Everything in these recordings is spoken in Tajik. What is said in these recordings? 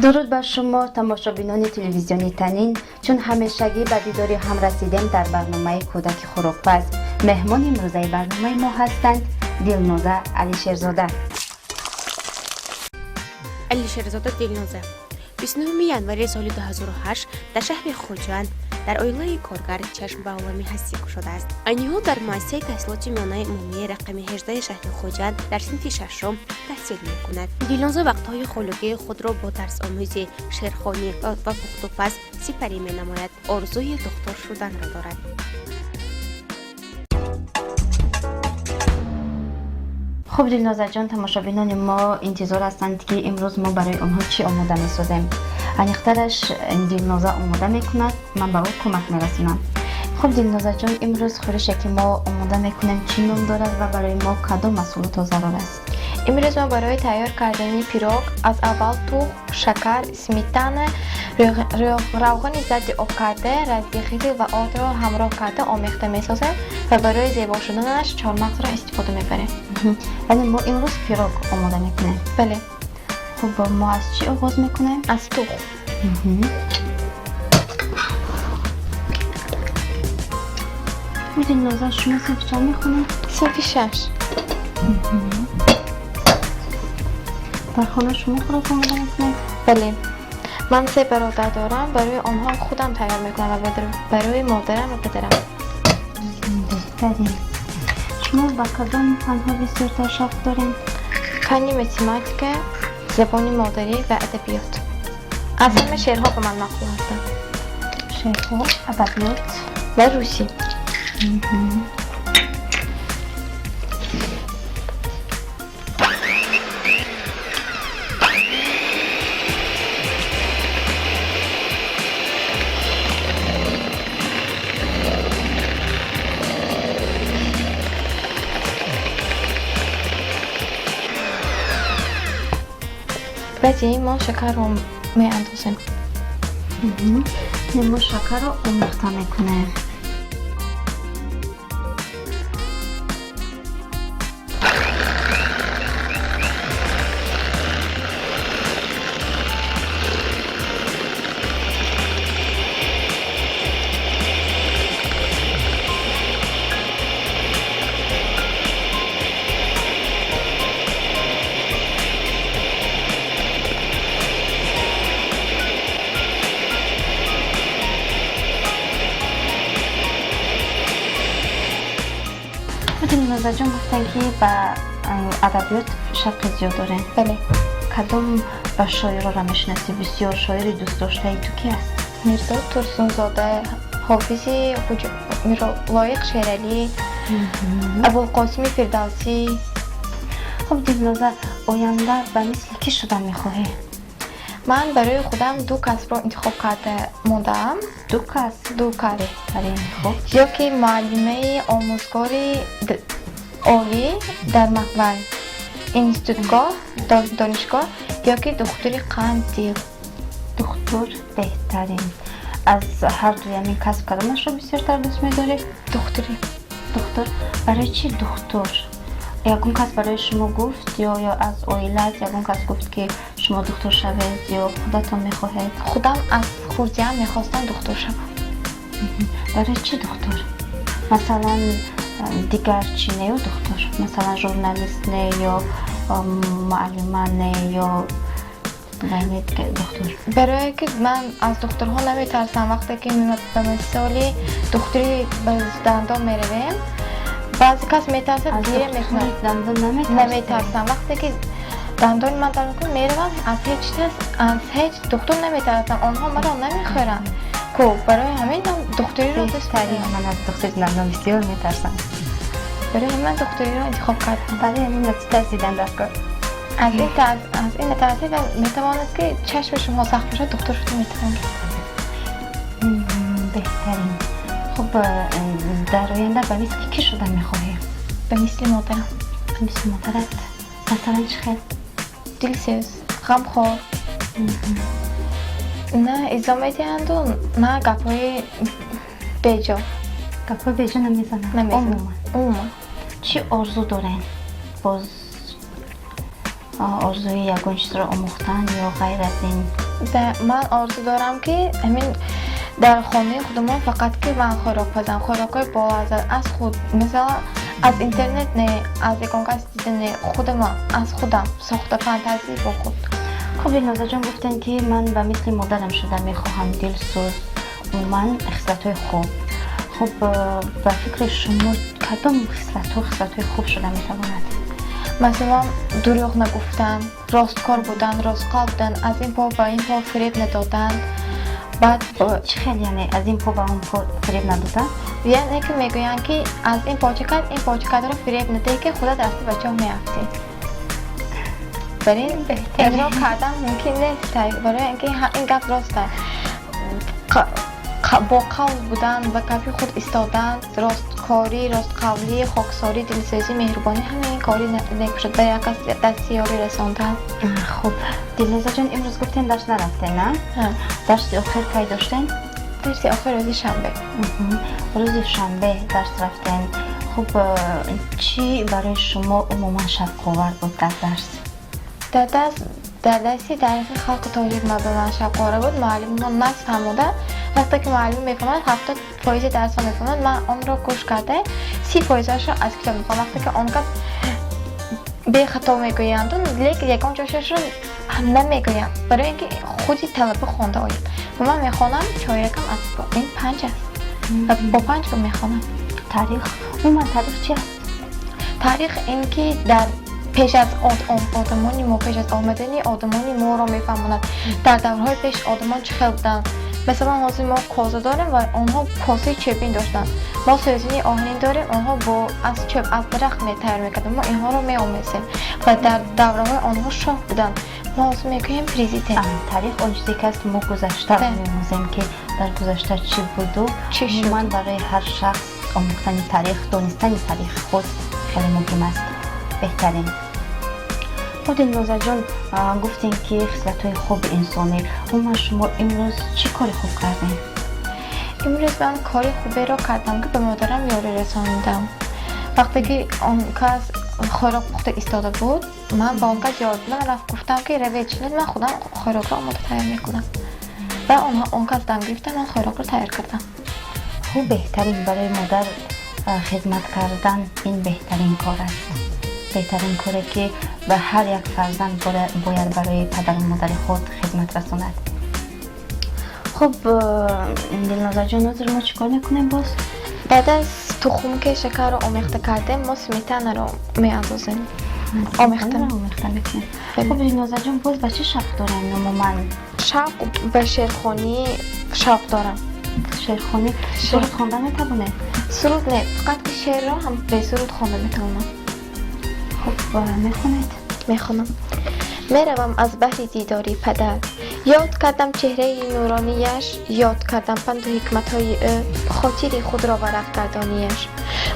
Дуруд бар шумо, тамошобинони телевизиони Танин. Чун ҳамешагӣ ба дидори ҳам расидем дар барномаи Кӯдаки хӯрокпаз. Меҳмони имрӯзаи барномаи мо ҳастанд Дилноза Алишерзода. Алишерзода Дилноза 29 январи соли 2008 дар шаҳри Хуҷанд дар оилаи коргар чашм ба олами ҳастӣ кушодааст. Айни ҳол дар муассисаи таҳсилоти миёнаи умумии рақами 18 шаҳри Хуҷанд дар синфи шашум таҳсил мекунад. Дилноза вақтҳои холигии худро бо дарсомӯзӣ, шеърхонӣ ва пухтупаз сипарӣ менамояд. Орзуи духтур шуданро дорад. Хуб, Дилнозаҷон, тамошобинони мо интизор ҳастанд, ки имрӯз мо барои онҳо чӣ омода месозем. Аниқтараш, Дилноза омода мекунад, ман ба ӯ кӯмак мерасонам. Хуб, Дилнозаҷон, имрӯз хӯрише, ки мо омода мекунем, чӣ ном дорад ва барои мо кадом маҳсулотҳо зарур аст? Имрӯз мо барои тайёр кардани пирог аз аввал тухм, шакар, сметана, равғани зарди об карда, разрыхлитель ва ордро ҳамроҳ карда омехта месозем ва барои зебо шуданаш чормағзро истифода мебарем. Яъне мо имрӯз пирог омода мекунем? Бале. Хуб, мо аз чӣ оғоз мекунем? Аз тухм. Дилноза, шумо синфи чанд мехонед? Синфи шаш. Дар хона шумо хӯрок омода мекунед? Бале, ман се бародар дорам, барои онҳо худам тайёр мекунам ва барои модарам ва падарам. Беҳтарин. Шумо ба кадом фанҳо бисёртар шавқ доред? Фанни математика, забони модарӣ ва адабиёт. Аз ҳама шеърҳо ба ман маъқул ҳастанд. Шеърҳо, адабиёт ва русӣ. Баъди ин мо шакарро меандозем. Мо шакарро омехта мекунем. Дилнозаҷон, гуфтанд, ки ба адабиёт шавқи зиёд дорем. Бале. Кадом ба шоирора мешинасӣ? Бисёр шоири дӯстдоштаи ту ки аст? Мирзо Турсунзода, Ҳофизи, Лоиқ Шералӣ, Абулқосими Фирдавсӣ. Хуб, Дилноза, оянда ба мисли кӣ шудан мехоҳӣ? Ман барои худам ду касбро интихоб карда мондаам. Ду касб? Ду касб. Беҳтарин. Хуб. Ё ки муаллимаи омӯзгори олӣ дар мақбал, институтгоҳ, донишгоҳ ё ки духтури қанд, дил. Духтур, беҳтарин. Аз ҳар дуи ҳамин касб кадомашро бисёртар дӯст медорӣ? Духтурӣ. Духтур. Барои чӣ духтур? Ягон кас барои шумо гуфт ё аз оилаат ягон кас гуфт, ки шумо духтур шавед, ё худатон мехоҳед? Худам аз хурдиам мехостам духтур шавам. Барои чӣ духтур? Масалан, дигар чӣ нею духтур? Масалан, журналист не ё муаллима не ё духтур? Барое ки ман аз духтурҳо наметарсам. Вақте ки ба мисоли духтури ба дандон меравем, баъзе кас метарсад, гиря мекунад. Наметарсам. Вақте ки дандони ман дард мекунад, меравам, аз ҳеҷ кас, аз ҳеҷ духтур наметарсам, онҳо маро намехӯранд ку. Барои ҳамин ман духтуриро дӯст медорам. Ман аз духтури дандон бисёр метарсам. Барои ҳамин ман духтуриро интихоб кардам. Барои ҳамин аз чӣ тарсидан дар кор? Аз ин тарсид метавонад, ки чашми шумо сахт бошад, духтур шуда метавонад. Беҳтарин. Хуб, дар оянда ба мисли кӣ шудан мехоҳӣ? Ба мисли модарам. Ба мисли модарат? Масалан, чӣ хел? Дилсӯз, ғамхор, на изо медиҳанду, на гапҳои беҷо. Гапҳои беҷо намезанад? Намезанад умуман. Чӣ орзу дорем боз? Орзуи ягон чизро омӯхтан ё ғайр аз ин? Ман орзу дорам, ки ҳамин дар хонаи худамон фақат ки ман хӯрок пазам, хӯрокҳои болаззат аз худ, масалан, аз интернет не, аз ягон кас дида не, худама аз худам сохта, фантазия бо худ. Хуб, Дилнозаҷон, гуфтем, ки ман ба мисли модарам шуда мехоҳам, дилсӯз, умуман хислатҳои хуб. Хуб, ба фикри шумо, кадом хислатҳо хислатҳои хуб шуда метавонад? Масалан, дурӯғ нагуфтан, росткор будан, ростқалб будан, аз ин по ба ин по фиреб надодан, баъд Чӣ хел, яъне аз ин по ба он по фиреб надодан? Яъне ки мегӯянд, ки аз ин почакат ин почакатро фиреб надиҳӣ, ки худат рафти ба чоҳ меафтӣ. Бар ин инро кардан мумкин нест, барои ин ки ин гап рост аст. Бо қавл будан, ба гапи худ истодан, росткорӣ, ростқавлӣ, хоксорӣ, дилсӯзӣ, меҳрубонӣ, ҳамаи ин кори нек шуд, ба як кас дасти ёрӣ расондан. Хуб, Дилнозаҷон, имрӯз гуфтем, дарс нарафтем, на? Дарси охир кай доштем? Дарси охир рӯзи шанбе. Рӯзи шанбе дарс рафтем. Хуб, чӣ барои шумо умуман шавқовар буд дар дарс? Дар дарси таърихи халқи тоҷик ба ман шавқовар буд. Муаллимон нағз фаҳмода. Вақте ки муаллим мефаҳмад, 70% дарсро мефаҳмад, ман онро гӯш карда, 30%-ашро аз китоб мехонам. Вақте ки он кас бехато мегӯянду, лекин ягон ҷошашро намегӯянд, барои ин ки худи талаба хонда ояд. Ва ман мехонам, чорякам аз ин панҷ аст ва бо панҷ мехонам. Таърих, умуман таърих чи аст? Таърих ин ки дар пеш аз одамони мо, пеш аз омадани одамони моро мефаҳмонад, дар даврҳои пеш одамон чӣ хел буданд. Масалан, ҳозир мо коза дорем ва онҳо косаи чӯбин доштанд. Мо сӯзини оҳанин дорем, онҳо бо аз чӯб, аз дарахт тайёр мекарданд. Мо инҳоро меомезем ва дар давраҳои онҳо шоҳ буданд, мо ҳозир мегӯем президент. Таърих он чизе ки аст, мо гузашта меомӯзем, ки дар гузашта чӣ буду. Чӣ шуд. Умуман, барои ҳар шахс омӯхтани таърих, донистани таърихи худ хеле муҳим аст. Беҳтарин. Хуб, Дилнозаҷон, гуфтем, ки хислатҳои хуби инсонӣ. Умуман, шумо имрӯз чӣ кори хуб кардем? Имрӯз ман кори хуберо кардам, ки ба модарам ёрӣ расонидам. Вақте ки он кас хӯрок пухта истода буд, ман ба он кас ёрӣ додам. Рафт, гуфтам, ки равед, чинед, ман худам хӯрокро омода тайёр мекунам. Ва он кас дам гирифта, ман хӯрокро тайёр кардам. Хуб, беҳтарин. Барои модар хизмат кардан ин беҳтарин кор аст, беҳтарин коре, ки ба ҳар як фарзанд бояд барои падару модари худ хизмат расонад. Хуб, Дилнозаҷон, ҳозир мо чӣ кор мекунем боз? Баъд аз тухм, ки шакарро омехта кардем, мо сметанаро меандозем, омехта. Омехта мекунем. Хуб, Дилнозаҷон, боз ба чӣ шавқ дорем умуман? Шавқ ба шеърхонӣ шавқ дорам. Шеърхонӣ. Суруд хонда метавонед? Суруд не, фақат ки шеърро ҳам бесуруд хонда метавонам. Хуб, мехонед? Мехонам. Меравам аз баҳри дидори падар. Ёд кардам чеҳраи нуронияш, ёд кардам панду ҳикматҳои ӯ, хотири худро варақ гардонияш.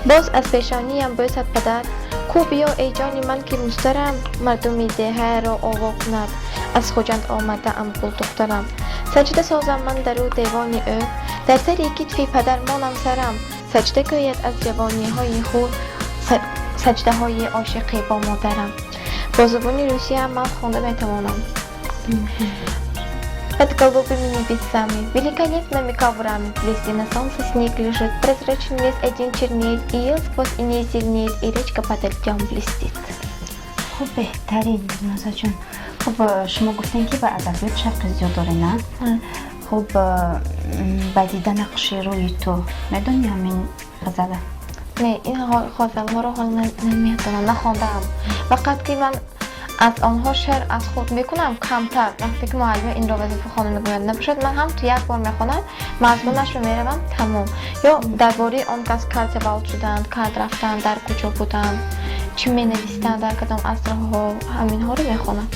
Боз аз пешониям бӯсад падар: «Ку биё, эй ҷони ман, ки муздарам, мардуми деҳаро ово кунад, аз Хуҷанд омадаам гулдухтарам». Саҷда созам ман дару девони ӯ, дар сари китфи падар монам сарам, саҷда гӯяд аз ҷавониҳои худ саҷдаҳои ошиқӣ бо модарам. Бо забони русиям ман хонда метавонам. Под голубыми небесами, великолепными коврами, блестя на солнце, снег лежит, прозрачный лес один чернеет, и ел сквозь иней зеленеет, и речка под льдом блестит. Хуб, беҳтарин, Дилнозаҷон. Хуб, шумо гуфтем, ки ба адабиёт шавқи зиёд доред, на? Хуб, ба дида нақши рӯи ту, медонӣ ҳамин ғазала? Не, ин ғазалҳоро ҳол намедонам, нахондаам. Фақат ки ман аз онҳо шеър аз худ мекунам камтар, вақте ки муаллима инро вазифа хона мегӯяд. Набошад, ман ҳам ту як бор мехонам, мазмунашро меравам, тамом. Ё дар бораи он кас кар таваллуд шуданд, кард рафтанд, дар куҷо буданд, чӣ менавистанд, дар кадом асрҳо, ҳаминҳоро мехонам.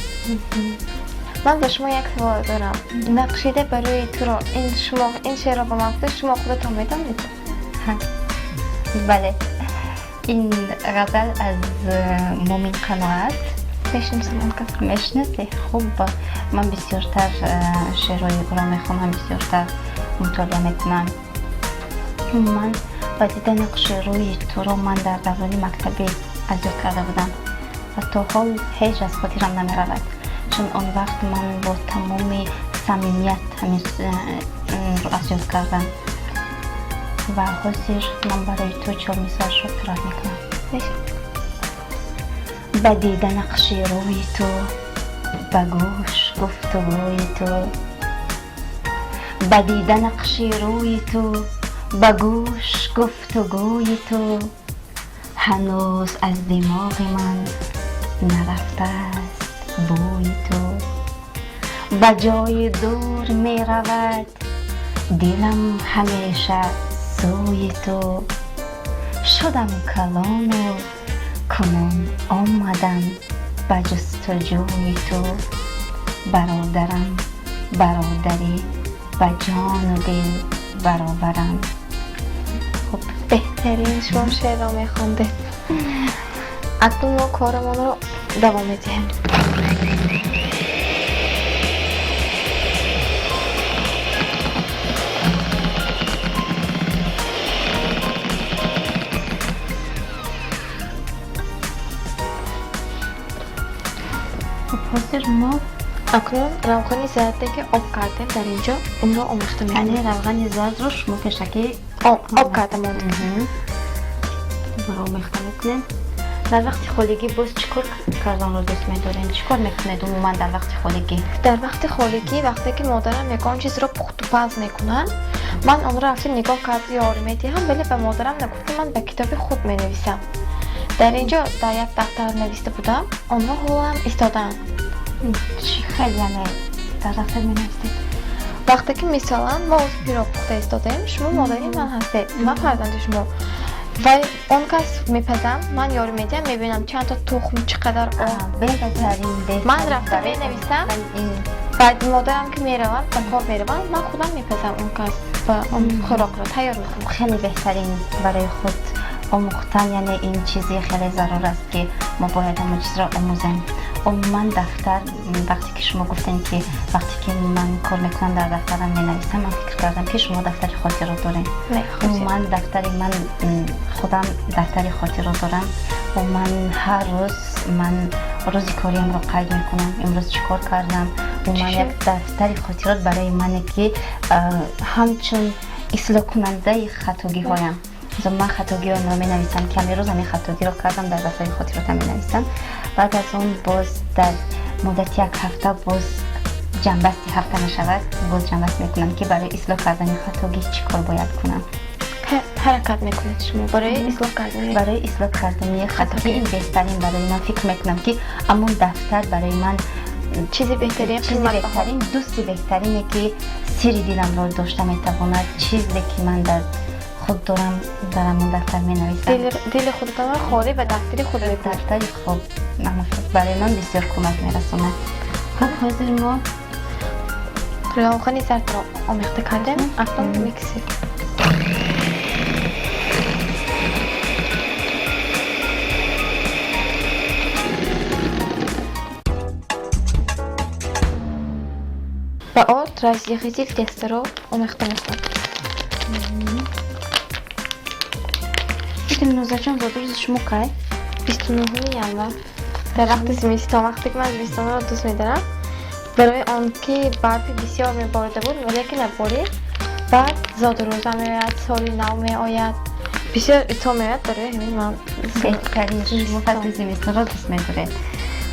Ман ба шумо як савол дорам. Нақшида барои туро, ин шумо ин шеърро ба ман гуфта, шумо худатон медонед? Бале, ин ғазал аз Мумин Қаноат. Мешиносам он кас. Мешиносӣ? Хуб, ман бисёртар шеърҳои ӯро мехонам, бисёртар мутолиа мекунам. Ман ба дида нақши рӯи туро ман дар даврони мактабӣ аз ёд карда будам ва то ҳол ҳеҷ аз хотирам намеравад, чун он вақт ман бо тамоми Самимият ҳамин аз ёд кардам ва ҳозир ман барои ту чор мисраашро қироат мекунам. Ба дида нақши рӯи ту, ба гӯш гуфтугӯи ту, ба дида нақши рӯи ту, ба гӯш гуфтугӯи ту, ҳанӯз аз димоғи ман нарафтааст бӯи ту. Ба ҷои дур меравад дилам ҳамеша сӯи ту. Шудам калону кунун омадам ба ҷустуҷӯи ту. Бародарам, бародарӣ ба ҷону дил баробарам. Хуб, беҳтарин, шумо шеърро мехондед. Акнун мо корамонро давом медиҳем. Хуб, ҳозир мо Акнун равғани зарде, ки об кардем, дар инҷо онро омехта яъне мекунем. Равғани зардро шумо пешакӣ об карда мондем. Омехта мекунем. Дар вақти холигӣ боз чӣ кор карданро дӯст медорем? Чӣ кор мекунед умуман дар вақти холигӣ? Дар вақти холигӣ, вақте ки модарам ягон чизро пухтупаз мекунад, ман онро рафта нигоҳ карда ёрӣ медиҳам, вале ба модарам нагуфта, ман ба китоби худ менависам. Дар инҷо дар як дафтар нависта будам, онҳо ҳолам истодаанд. Чӣ хел, яъне дар дафтар менависед? Вақте ки, мисолан, мо ҳозир пирог пухта истодаем, шумо модари ман ҳастед, ман фарзанди шумо ва он кас мепазам, ман ёрӣ медиҳам, мебинам чандто тухм, чӣ қадар об. Беҳтарин, беҳтарин. Ман рафта менависам. Баъд модарам ки меравад, ба кор мераванд, ман худам мепазам, он кас ва он хӯрокро тайёр мекунам. Хеле беҳтарин. Барои худ омӯхтан, яъне ин чизи хеле зарур аст, ки мо бояд ҳамон чизро омӯзем. Умуман дафтар, вақте ки шумо гуфтем, ки вақте ки ман кор мекунам, дар дафтарам менависам, ман фикр кардам, ки шумо дафтари хотиро дорем. Умуман дафтари ман, худам дафтари хотиро дорам. Умуман ҳар рӯз ман рӯзи кориамро қайд мекунам, имрӯз чӣ кор кардам. Умуман як дафтари хотирот барои мане, ки ҳамчун ислоҳкунандаи хатогиҳоям. Ман хатогиҳоямро менависам, ки ҳамин рӯз ҳамин хатогиро кардам, дар дафтари хотиротам менависам. Баъд аз он боз дар муддати як ҳафта боз ҷамъбасти ҳафта мешавад, боз ҷамъбаст мекунам, ки барои ислоҳ кардани хатогӣ чӣ кор бояд кунам. Ҳаракат мекунед шумо барои ислоҳ кардани Барои ислоҳ кардани хатогӣ. Ин беҳтарин барои ман. Фикр мекунам, ки ҳамон дафтар барои ман чизи беҳтарин, чизи беҳтарин, дӯсти беҳтарине, ки сири диламро дошта метавонад. Чизе ки ман дар худ дорам, дар ҳамон дафтар менависам. Дили худатонро холӣ ба дафтари худ мекунед. Дафтари хуб барои ман бисёр кӯмак мерасонад. Хуб, ҳозир мо Равғани зардро омехта кардем, акнун миксер. Ба орд разъехитель тесторо омехта мекунем. Дилнозаҷон, зодрӯзи шумо кай? 29-уми январ, дар вақти зимистон. Вақте ки ман зимистонро дӯст медорам, барои он ки барфи бисёр меборида буд, валеки наборид. Баъд зодрӯза меояд, соли нав меояд, бисёр ито меояд, барои ҳамин ман Беҳтарин, шумо фасли зимистонро дӯст медоред.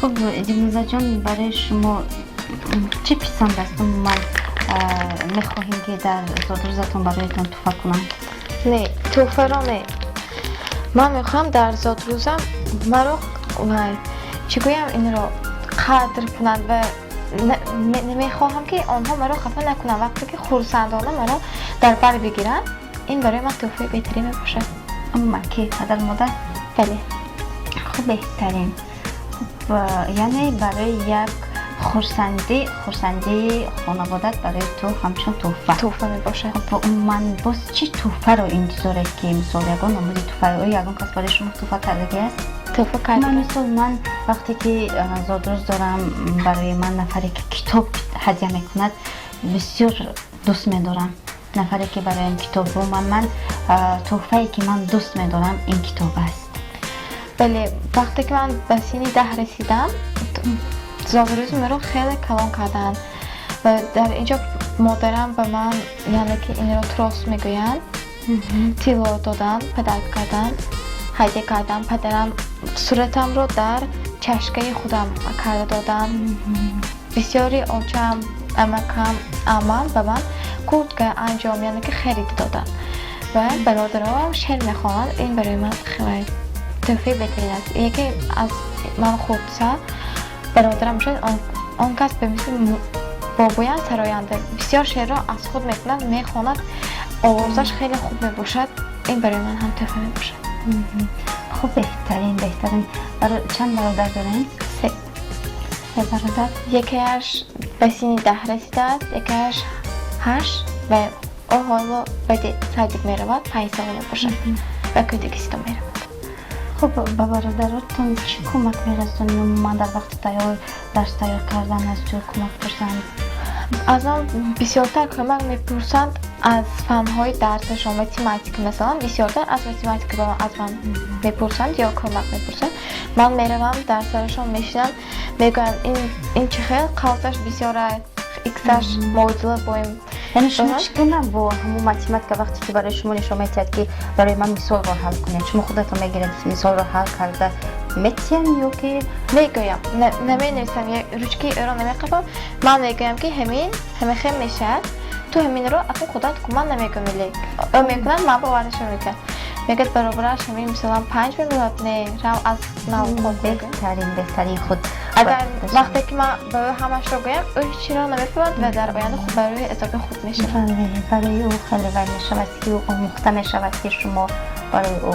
Хуб, Дилнозаҷон, барои шумо чӣ писанд аст? Умуман мехоҳем, ки дар зодрӯзатон бароятон тӯҳфа кунам? Не, тӯҳфаро не. Ман мехоҳам дар зодрӯзам маро, чӣ гӯям, инро қадр кунанд ва мехоҳам, ки онҳо маро хафа накунанд. Вақте ки хурсандона маро дар бар бигиранд, ин барои ман тӯҳфаи беҳтарин мебошад. Умуман ки падар, модар? Бале. Хуб, беҳтарин. Яъне барои як хурсандӣ, хурсандии хонаводат барои ту ҳамчун тӯҳфа тӯҳфа мебошад. Хуб, умуман боз чӣ тӯҳфаро интизоред, ки мисол ягон намуди тӯҳфа, оё ягон кас барои шумо тӯҳфа кардагӣ аст? Тӯҳфа карда? Ман, мисол, ман вақте ки зодрӯз дорам, барои ман нафаре ки китоб ҳадя мекунад, бисёр дӯст медорам. Нафаре ки бароям китоб, ман тӯҳфае ки ман дӯст медорам, ин китоб аст. Бале, вақте ки ман ба синни 10 расидам, зодрӯзи маро хеле калон карданд. Ва дар инҷо модарам ба ман, яъне ки инро трос мегӯянд, тилло додан, подарок кардан, ҳадя кардан. Падарам суратамро дар чашкаи худам карда додан. Бисёри очам, амакам, амам ба ман куртка, анҷом, яъне ки харида доданд. Ва бародароам шеър мехонанд. Ин барои ман хеле тӯҳфаи беҳтарин аст. Яке аз ман хурдтар бародарам шуд, он кас ба мисли бобоям сароянда, бисёр шеърро аз худ мекунад, мехонад, овозаш хеле хуб мебошад. Ин барои ман ҳам тӯҳфа мебошад. Хуб, беҳтарин, беҳтарин. Чанд бародар дорем? Се. Се бародар. Якеаш ба синни 10 расидааст, якеаш 8 ва ӯ ҳоло ба садик меравад, 5 сола мебошад, ба кӯдакистон меравад. Хуб, ба бародаротон чӣ кӯмак мерасонед? Умуман, дар вақти тайёр, дарс тайёр кардан аз чӣ кӯмак пурсанд? Аз ман бисёртар кӯмак мепурсанд аз фанҳои дарсашон, математика масалан. Бисёртар аз математика аз ман мепурсанд ё кӯмак мепурсанд. Ман меравам, дар сарашон мешинам, мегӯянд: Ин чӣ хел қавсаш бисёр, иксаш муодила боем». Яъне шумо чӣ гуна бо ҳамун математика, вақте ки барои шумо нишон медиҳад, ки барои ман мисолро ҳал кунед, шумо худатон мегиред, мисолро ҳал карда метиҳем ё ки? Мегӯям, наменависам, ручкаи ӯро намеқапам. Ман мегӯям, ки ҳамин ҳамин хел мешавад, ту ҳаминро акун худат кун. Ман намегӯям, лек ӯ мекунад, ман боварашро мекунад. Мегӯяд: «Баробараш ҳамин, мисалан, 5 мебояд». Не, рав, аз нав. Беҳтарин, беҳтарин худ. Агар вақте ки ман ба ӯ ҳамашро гӯям, ӯ ҳечиро намефаҳмад ва дар оянда худ барои азоби худ мешавад. Барои ӯ хеле вай мешавад, ки ӯ омӯхта мешавад, ки шумо барои ӯ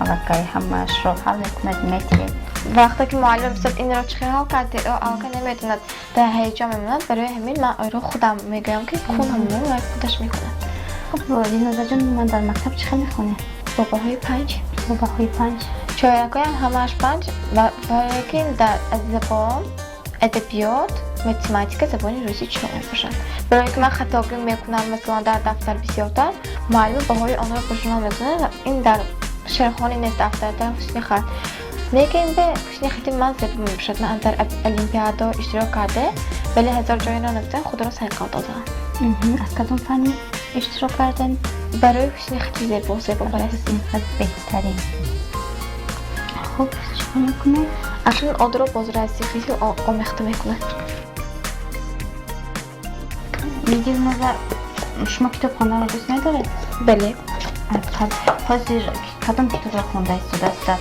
аллакай ҳамаашро ҳал мекунед, метиҳед. Вақте ки муаллим пурсад: «Инро чӣ хел ҳал кардӣ?», ӯ аллакай наметавонад, дар ҳаяҷон мемонад. Барои ҳамин ман ӯро худам мегӯям, ки кун ҳамон, ва худаш мекунад. Хуб, Дилнозаҷон, ман дар мактаб чӣ хел мехонед? Бо баҳои 5. Бо баҳои 5. Чорякҳоям ҳамааш 5, лекин дар забон, адабиёт, математика, забони русӣ 4 мебошад. Барои ки ман хатогӣ мекунам, масалан, дар дафтар бисёртар, муаллим баҳои онҳоро ба журнал мегузорад ва ин дар шеърхонӣ нест, дафтар, дар ҳусни хат. Лекин бе ҳусни хати ман зебо мебошад. Ман дар олимпиадаҳо иштирок карда, вале ҳазор ҷойро нагузорам, худро сайқал додаам. Аз кадом фанни иштирок кардем? Барои ҳусни хати зебо, зебо. Ҳусни хат, беҳтарин. Хуб, чӣ кор мекунед? Акнун одро боз разихи омехта мекунад. Дилноза, шумо китоб хонданро дӯст медоред? Бале. Ҳозир кадом китобро хонда истодааст дар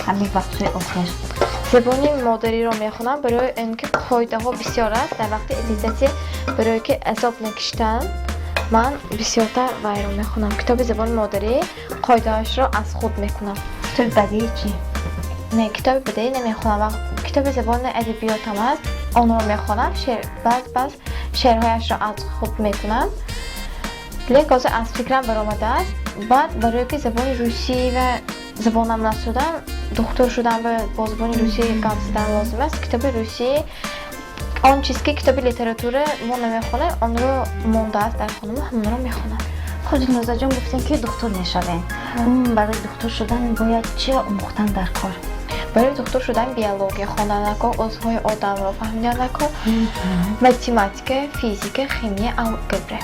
ҳамин вақтҳои охир? Забони модариро мехонам, барои он ки қоидаҳо бисёр аст. Дар вақти аттестатсия, барое ки азоб накиштан, ман бисёртар вайро мехонам, китоби забони модарӣ, қоидаҳояшро аз худ мекунам. Китоби бадеӣ чӣ? Не, китоби бадеӣ намехонам. Китоби забони адабиётам аст, онро мехонам, баъз баъз шеърҳояшро аз худ мекунам, лек ҳозир аз фикрам баромадааст. Баъд барое ки забони русӣ ва забонам насудам, духтур шудам ва бо забони русӣ гап задан лозим аст. Китоби русӣ, он чиз ки китоби литература мо намехонем, онро мондааст дар хонама, ҳамонро мехонам. Хуб, Дилнозаҷон, гуфтем, ки духтур мешавем. Барои духтур шудан бояд чиро омӯхтан дар кор? Барои духтур шудан биология хондан дар кор, узвҳои одамро фаҳмидан дар кор, математика, физика, химия, алгебра.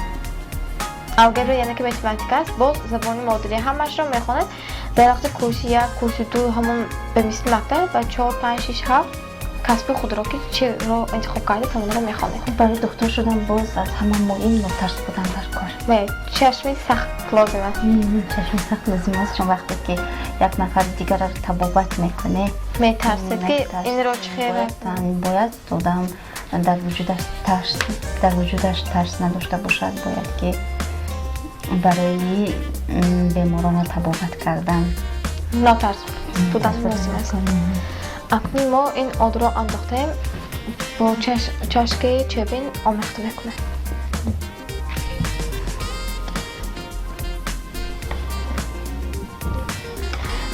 Алгебра яъне ки математика аст, боз забони модарӣ, ҳамаашро мехонад. Дар вақти курси як, курси ду, ҳамон ба мисли мактаб ва чор, панҷ, шиш, ҳафт, касби худро ки чиро интихоб кардед, ҳамонро мехонед. Барои духтур шудан боз аз ҳама муҳим нотарс будан дар кор. Чашми сахт лозим аст. Чашми сахт лозим аст, чун вақте ки як нафари дигарро табобат мекунӣ, метарсед, ки инро чӣ хел. Бояд одам дар вуҷудаш тарс надошта бошад, бояд ки барои беморонро табобат кардан нотарс будан лозим аст. Акнун мо ин одро андохтаем, бо чашкаи чӯбин омехта мекунем.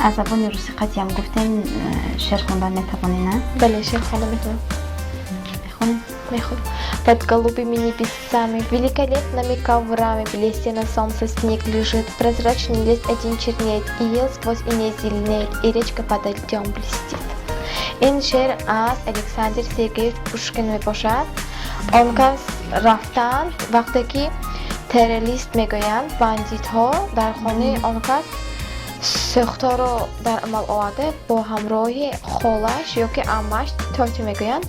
Аз забони русӣ қатъиам гуфтем, шеър хондан метавонӣ, на? Бале, шеър хонда метавонам. Мехонем? Мехонам. Под голубыми небесами, великолепными коврами, блестя на солнце, снег лежит, прозрачный лист один чернеет, и ель сквозь иней зеленеет, и речка подо льдом блестит. Ин шеър аз Александр Сергеевич Пушкин мебошад. Он кас рафтанд, вақте ки террорист мегӯянд, бандитҳо дар хонаи он кас сӯхторо дар амал оварда, бо ҳамроҳи холаш ё ки аммаш, тётя мегӯянд,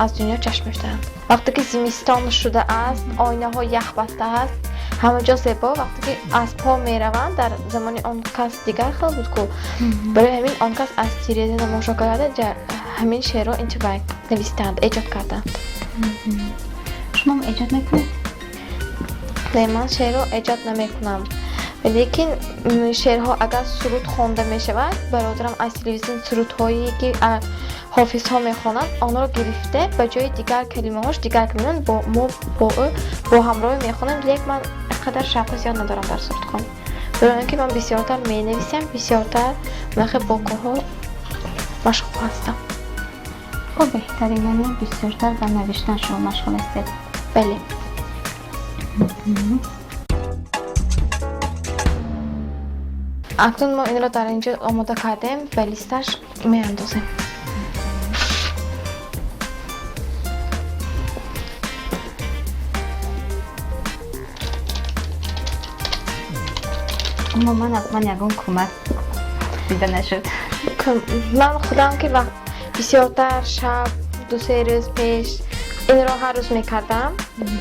аз дунё чашм пӯшидаанд. Вақте ки зимистон шудааст, оинаҳо ях бастааст, ҳама ҷо зебо, вақте ки аспҳо мераванд, дар замони он кас дигар хел буд ку, барои ҳамин он кас аз тиреза намошо карда ҳамин шеърро интивай навистанд, эҷод карданд. Шумоам эҷод мекунед? Не, ман шеърро эҷод намекунам, лекин шеърҳо агар суруд хонда мешавад, бародарам аз телевизион сурудҳое ки ҳофизҳо мехонанд, онро гирифта, ба ҷои дигар калимаҳош дигар калима мо бо ӯ бо ҳамроҳӣ мехонем. Лек ман қадар шавқи зиёд надорам дар сурудхонӣ, барои он ки ман бисёртар менависам, бисёртар махе бо корҳо машғул ҳастам. Хуб, беҳтарин, яъне бисёртар ба навиштан шумо машғул ҳастед. Бале. Акнун мо инро дар инҷо омода кардем, ба листаш меандозем. Умуман аз ман ягон кӯмак дида нашуд. Ман худам ки бисёртар шаб 2-се рӯз пеш инро ҳар рӯз мекардам,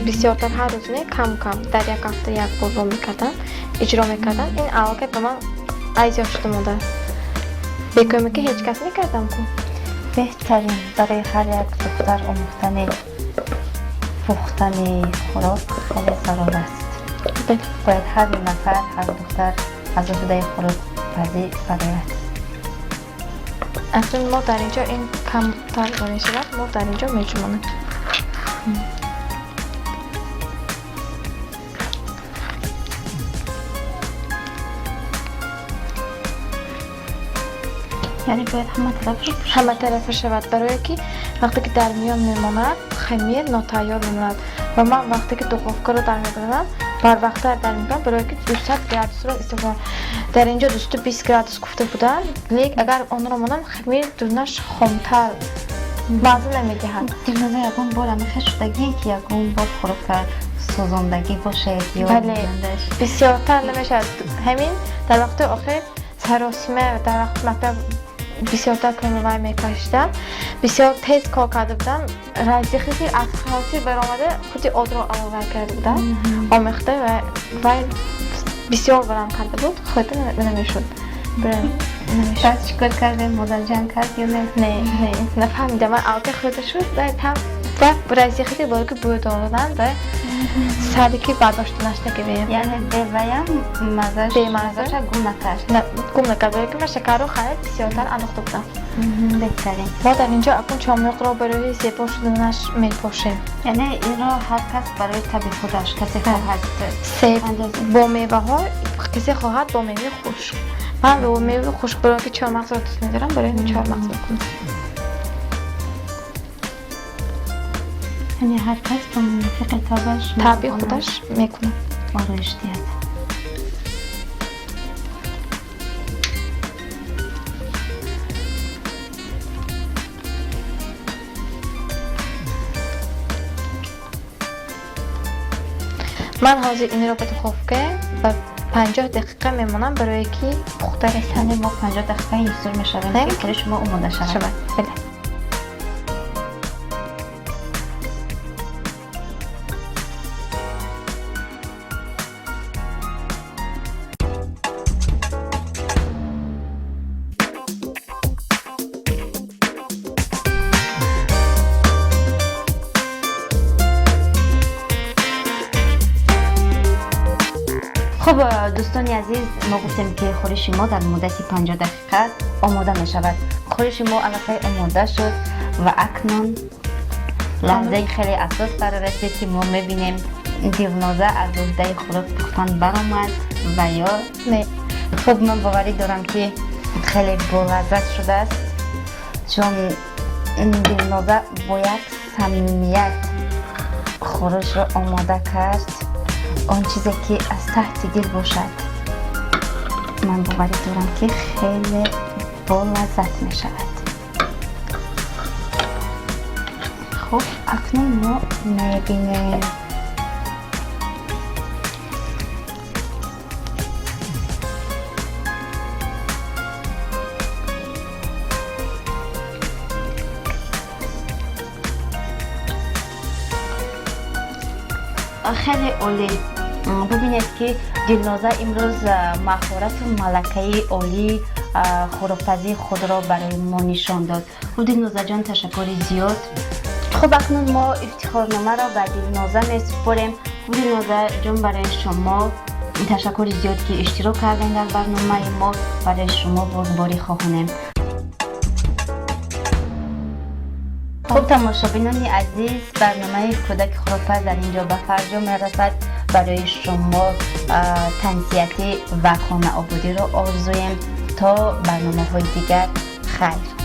бисёртар ҳар рӯз не, кам кам дар як ҳафта як борро мекардам, иҷро мекардам. Ин аллакай ба ман айзёд шуда мондааст. Бекӯмаки ҳеҷ кас мекардам ку. Беҳтарин, барои ҳар як духтар омӯхтани пухтани хӯрок хеле зарур аст. Бояд ҳар нафар, ҳар духтар аз уҳдаи хӯрокпазӣ барояд. Акнун мо дар инҷо ин камтар мешавад, мо дар инҷо меҷумонем. Яъне бояд ҳама тарафаш ҳама тарафа шавад, барое ки вақте ки дар миён мемонад, хамир нотайёр мемонад. Ва ман вақте ки духовкаро дар мебарам, барвақттар дар мебарам, барое ки 200 градусро истифода. Дар инҷо 220 градус гуфта будам, лек агар онро монам, хамир дунаш хомтар мазза намедиҳад. Дилноза, ягон бор амихел шудагие ки ягон бор хӯрока сӯзондагӣ бошед ё Бале, бисёртар намешавад. Ҳамин дар вақти охир саросима, дар вақти мактаб бисёртар кӯмавай мекашидам, бисёр тез кор карда будам, разихи ки аз хотир баромада, худи одро аловар карда будам, омехта, ва вай бисёр барам карда буд, хӯрда намешуд. Пас чӣ кор кардем, модарҷан кард ё не? Не, не, нафаҳмидам. Ман аллакай хӯрда шуд ва там ва разихи ки боре ки бӯй доданд ва саре ки бардоштанаш нагирем. Яъне беваям маззаш Бемазза. гум накард? Гум накард, барое ки ман шакарро хеле бисёртар андохта будам. Беҳтарин. Мо дар инҷо акнун чомиқро барои зебо шуданаш мепошем. Яъне инро ҳар кас барои таби худаш, касе хоҳад себ бо меваҳо, касе хоҳад бо меваи хушк. Ман бо меваи хушк, барое ки чормағзро дӯст медорам, барои ҳамин чормағз мекунам. Яъне ҳар кас ба мувофиқи табаш таби худаш мекунад, ороиш диҳад. Ман ҳозир инро ба духовка ба 50 дақиқа мемонам, барое ки пухта расад. Яъне мо 50 дақиқа интизор мешавем, ки хӯриши шумо омода шавад. Бале. Хуб, дӯстони азиз, мо гуфтем ки хӯриши мо дар муддати 50 дақиқа омода мешавад. Хӯриши мо аллакай омода шуд ва акнун лаҳзаи хеле асос фаро расид, ки мо мебинем Дилноза аз уҳдаи хӯрок пухтан баромад ва ё не. Хуб, ман боварӣ дорам, ки хеле болаззат шудааст, чун Дилноза бо як самимият хӯришро омода кард. Он чизе ки аз таҳти дил бошад, ман боварӣ дорам, ки хеле болаззат мешавад. Хуб, акнун мо Мебинем. Хеле олӣ. Бубинед, ки Дилноза имрӯз маҳорату малакаи олии хӯрокпазии худро барои мо нишон дод. Хуб, Дилнозаҷон, ташаккури зиёд. Хуб, акнун мо ифтихорномаро ба Дилноза месупорем. Хуб, Дилнозаҷон, барои шумо ташаккури зиёд, ки иштирок кардем дар барномаи мо. Барои шумо бурдборӣ хоҳонем. Хуб, тамошобинони азиз, барномаи кӯдаки хӯрокпаз дар ин ҷо ба фарҷом мерасад. Барои шумо тансиҳатӣ ва хонаободиро орзуем. То барномаҳои дигар, хайр.